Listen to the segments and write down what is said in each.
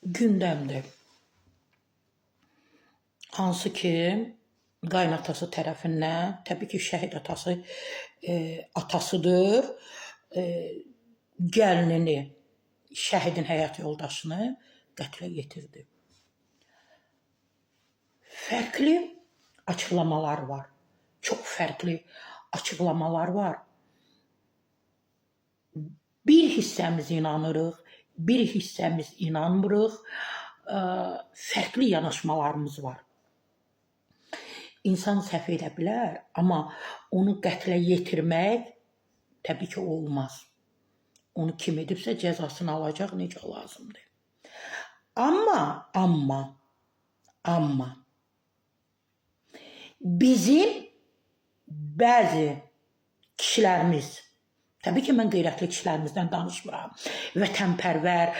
Gündəmdir. Hansı ki, qaynatası tərəfindən, təbii ki, şəhid atası atasıdır, gəlinini, şəhidin həyat yoldaşını qətlə yetirdi. Fərqli açıqlamalar var. Çox fərqli açıqlamalar var. Bir hissəmiz inanırıq, bir hissəmiz inanmırıq. Fərqli yanaşmalarımız var. İnsan səhv edə bilər, amma onu qətlə yetirmək təbii ki, olmaz. Onu kim edibsə cəzasını alacaq necə lazımdır. Amma bizim bəzi kişilərimiz, təbii ki, mən qeyrətli kişilərimizdən danışmıram. Vətənpərvər,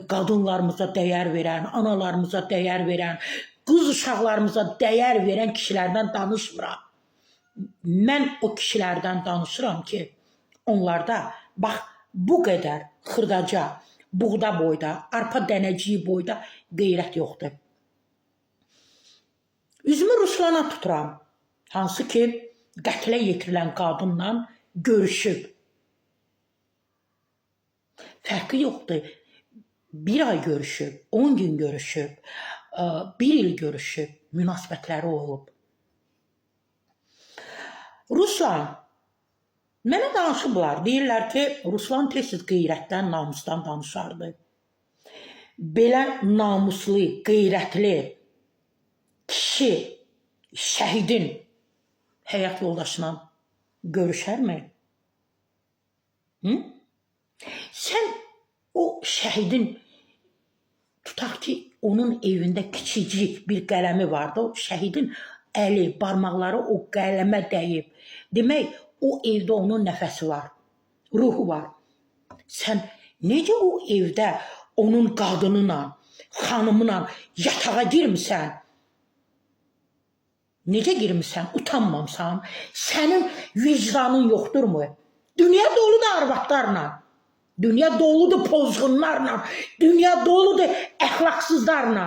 qadınlarımıza dəyər verən, analarımıza dəyər verən, qız uşaqlarımıza dəyər verən kişilərdən danışmıram. Mən o kişilərdən danışıram ki, onlarda bax bu qədər xırdaca, buğda boyda, arpa dənəciyi boyda qeyrət yoxdur. Üzümü Ruslana tuturam. Hansı ki, qətlə yetirilən qadınla görüşüb. Fərqi yoxdur. Bir ay görüşüb, 10 gün görüşüb, bir il görüşüb, münasibətləri olub. Ruslan, mənə danışıblar, deyirlər ki, Ruslan tez-tez qeyrətdən, namusdan danışardı. Belə namuslu, qeyrətli kişi şəhidin həyat yoldaşına görüşərmi? Hı? Sən o şəhidin, tutaq ki, onun evində kiçicik bir qələmi vardı. O şəhidin əli, barmaqları o qələmə dəyib. Demək, o evdə onun nəfəsi var, ruhu var. Sən necə o evdə onun qadınına, xanımına yatağa girmisən? Necə girmisən? Utanmamısan? Sənin vicdanın yoxdurmu? Dünya doludur arvadlarla. Dünya doludur pozğunlarla. Dünya doludur əxlaqsızlarla.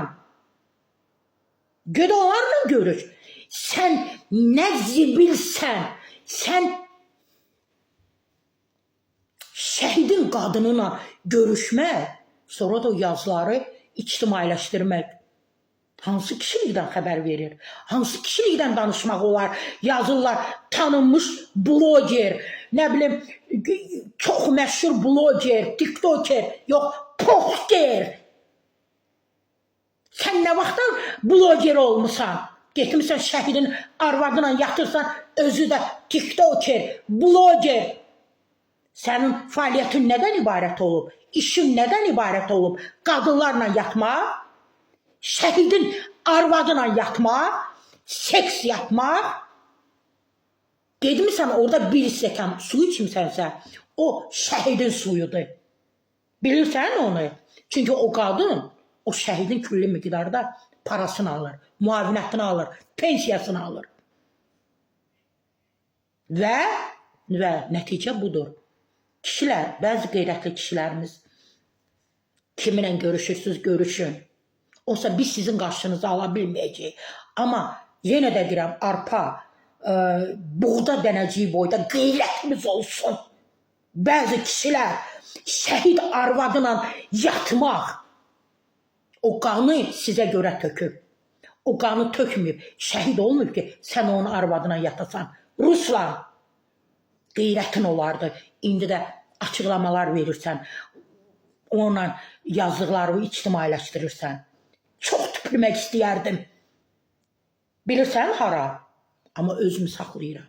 Ged onlarla görüş. Sən nə zibilsən? Sən şəhidin qadınına görüşmək, sonra da o yazıları ictimailəşdirmək. Hansı kişilikdən xəbər verir? Hansı kişilikdən danışmaq olar? Yazırlar, tanınmış bloger, nə bilim, çox məşhur bloger, tiktoker, yox, poxter. Sən nə vaxtdan bloger olmusan? Getmisən şəhidin arvadına yatırsan, özü də tiktoker, bloger. Sənin fəaliyyətin nədən ibarət olub? İşin nədən ibarət olub? Qadınlarla yatmaq, şəhidin arvadına yatmaq, seks yapmaq. Getmisən orada bir stəkan su içmisənsə, o şəhidin suyudur. Bilirsən onu? Çünki o qadın o şəhidin külli miqdarda parasını alır, müavinətini alır, pensiyasını alır. Və nəticə budur. Kişilər, bəzi qeyrətli kişilərimiz kiminlə görüşürsüz, görüşün. Olsa biz sizin qarşınıza ala bilməyəcəyik. Amma yenə də deyirəm, arpa, buğda dənəciyi boyda qeyrətimiz olsun. Bəzi kişilər şəhid arvadına yatmaq, o qanı sizə görə töküb. O qanı tökməyib, şəhid olmayıb ki, sən onun arvadına yatasan. Ruslan, qeyrətin olardı. İndi də açıqlamalar verirsən, onunla yazdıqlarını ictimailəşdirirsən. Çox tüpürmək istəyərdim. Bilirsən hara? Amma özümü saxlayıram.